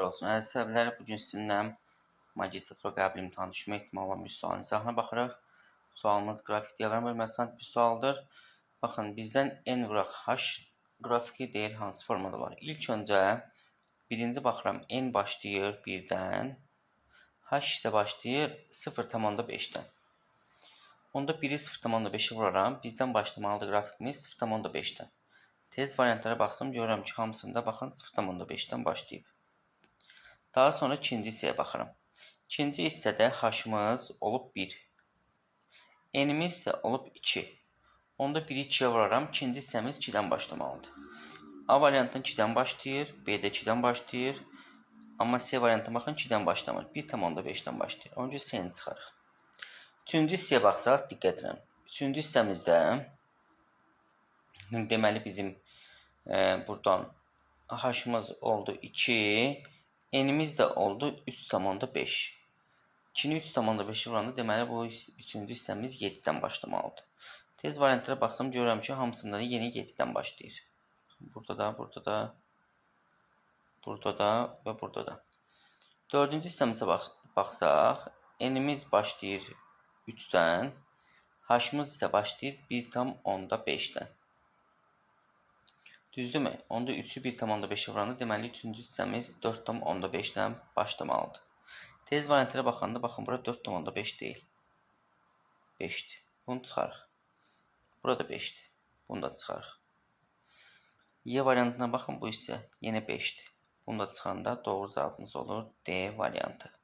Xeyir olsun əziz tələbələr. Bu gün sizinlə magistratura qəbul imtahanı düşmə ehtimalı olan bir sualın izahına baxırıq. Sualımız qrafik diaqram bölməsinə aid bir sualdır. Baxın, bizdən n vuraq h qrafiki deyir hansı formada olar. İlk öncə birinci baxıram, n başlayır 1-dən, h isə başlayır 0,5-dən. Onda 1-i 0,5-ə vuraram. Bizdən başlamalıdır qrafikimiz 0,5-dən. Tez variantlara baxsam görürəm ki, hamısında baxın 0,5-dən başlayıb. Daha sonra ikinci hissəyə baxıram. İkinci hissədə h-ımız olub 1. N-imiz isə olub 2. Onda 1-i 2-yə vuraram. İkinci hissəmiz 2-dən başlamalıdır. A variantından 2-dən başlayır, B-də 2-dən başlayır. Amma C variantına baxın 2-dən başlamır. 1,5-dən başlayır. Ona görə C-ni çıxarıq. Üçüncü hissəyə baxsaq, diqqət edirəm. Üçüncü hissəmizdə deməli bizim buradan h-ımız oldu 2, n-imiz də oldu 3,5. 2-ni 3,5-ə vuranda deməli bu üçüncü hissəmiz 7-dən başlamalıdır. Tez variantlara baxsam görürəm ki, hamısında da yenə 7-dən başlayır. Burada da, burada da, burada da və burada da. Dördüncü hissəmizə baxsaq, n-imiz başlayır 3-dən, h-ımız isə başlayır 1,5-dən. Düzdürmü? Onda 3-ü 1,5-ə vuranda deməli üçüncü hissəmiz 4,5-dən başlamalıdır. Tez variantlara baxanda baxın bura 4,5 deyil. 5-dir. Bunu çıxarıq. Burada 5-dir. Bunu da çıxarıq. Y variantına baxın bu hissə yenə 5-dir. Bunu da çıxanda doğru cavabımız olur D variantı.